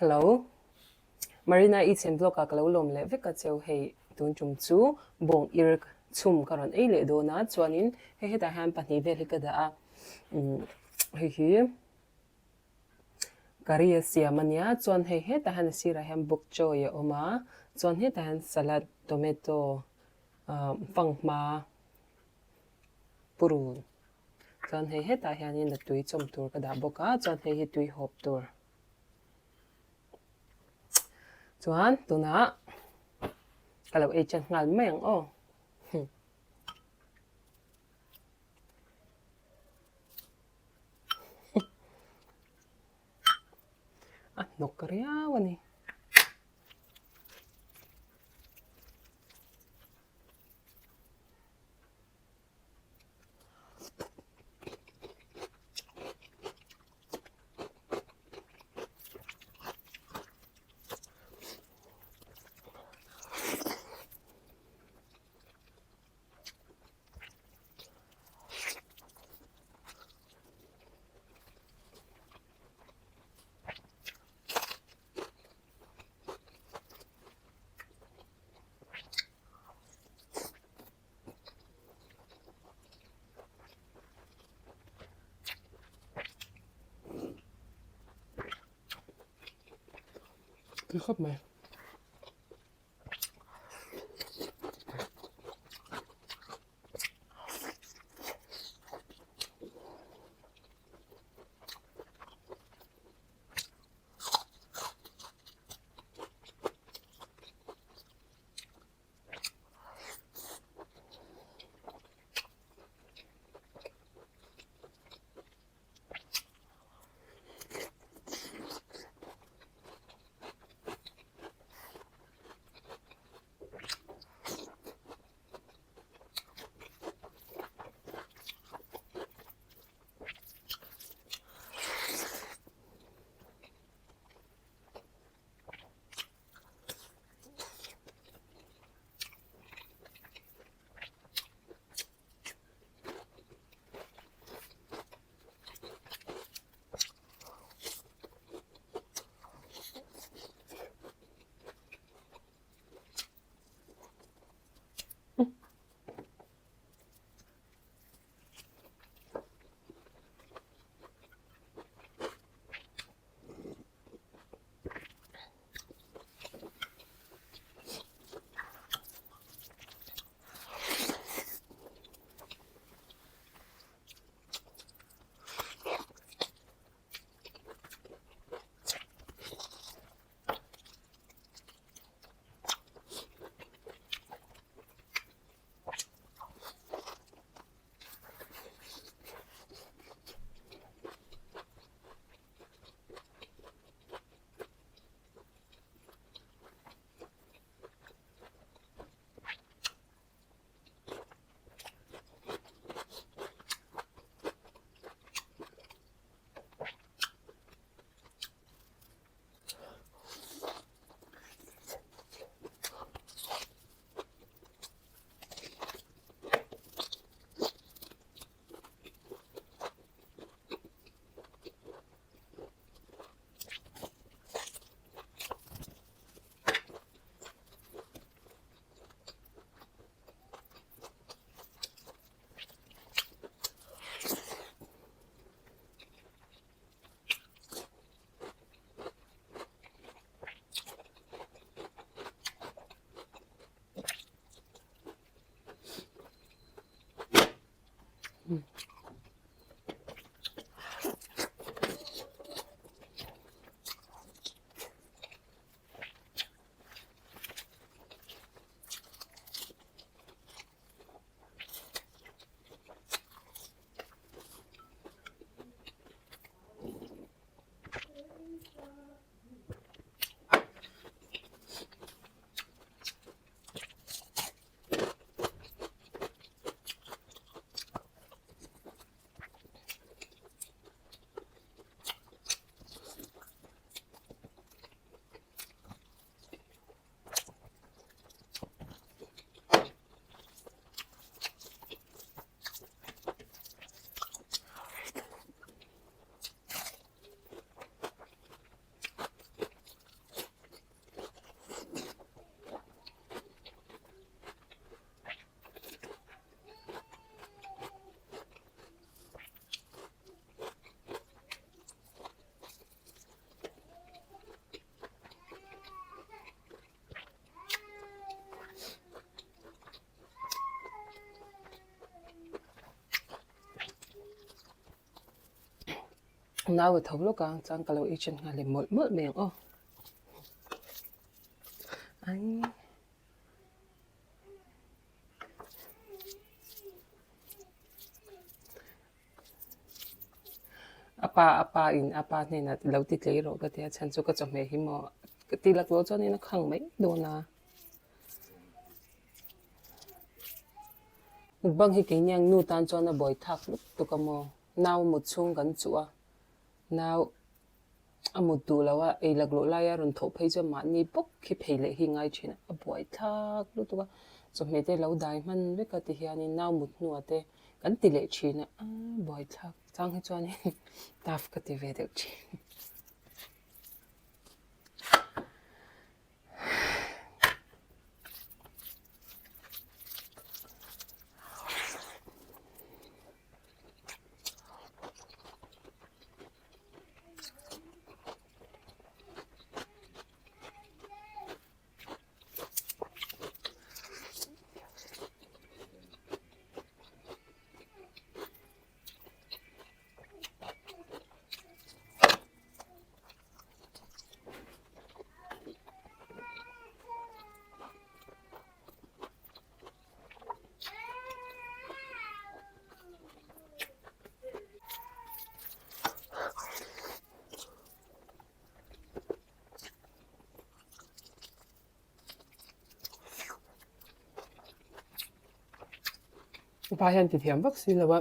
Hello. Marina i chhen vlog ah ka lo lawm leh vek a cheu hei tun tum chu bawng ir chhum ka rawn ei leh dawn a chuanin hei hetah hian pahnih vel hi ka dah a umm hei hi curry a siam a nia chuan hei hetah hian a sirah hian bok choy a awm a chuan hetah hian salad tomato ah fanghma purun chuan hei hetah hianin a tui chawm tur ka dah bawk a chuan hei hi tui hawp tur. Chuan tunah ka lo ei chan nghal mai ang aw. A hnawk riau a ni. Tui khawp mai. Nau a tho lawk a, chuan ka lo ei ṭhen nghal leh mawlh mawlh mai ang aw. Ai. A pa a pa in a pa hnenah lo ti tlei rawh ka ti a, chhan chu ka chawhmeh hi maw ka ti laklawh chuanin a khang mai dawn a. Mukbang hi keini ang nu tan chuan a buai thak lutuk a maw, nau mut chhung kan chuh a, nau a mut duh lo a, ei laklawh laia rawn thawh phei chuan mahni bawk hi phei leh hi ngai thin a, a buai thlak lutuk a, chawhmeh te lo dai hman vek a tihianin nau mut hnuah te kan ti leh thin a, a buai thlak chang hi chuanin tough ka ti ve deuh thin. Pa hian ti thiam vak si lo a.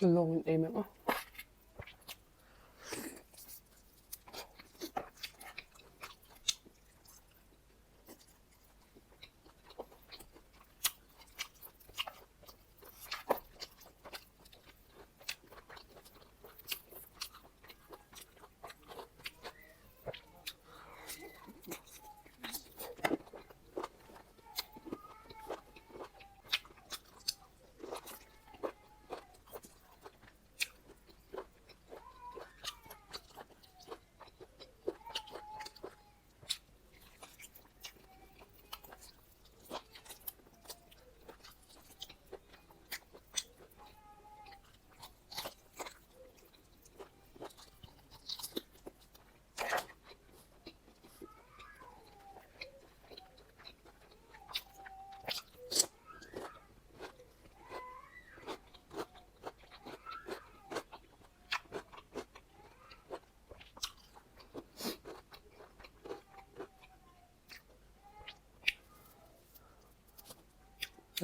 Lawng em em a.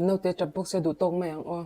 Naute tap bawk se duh tawk mai ang aw.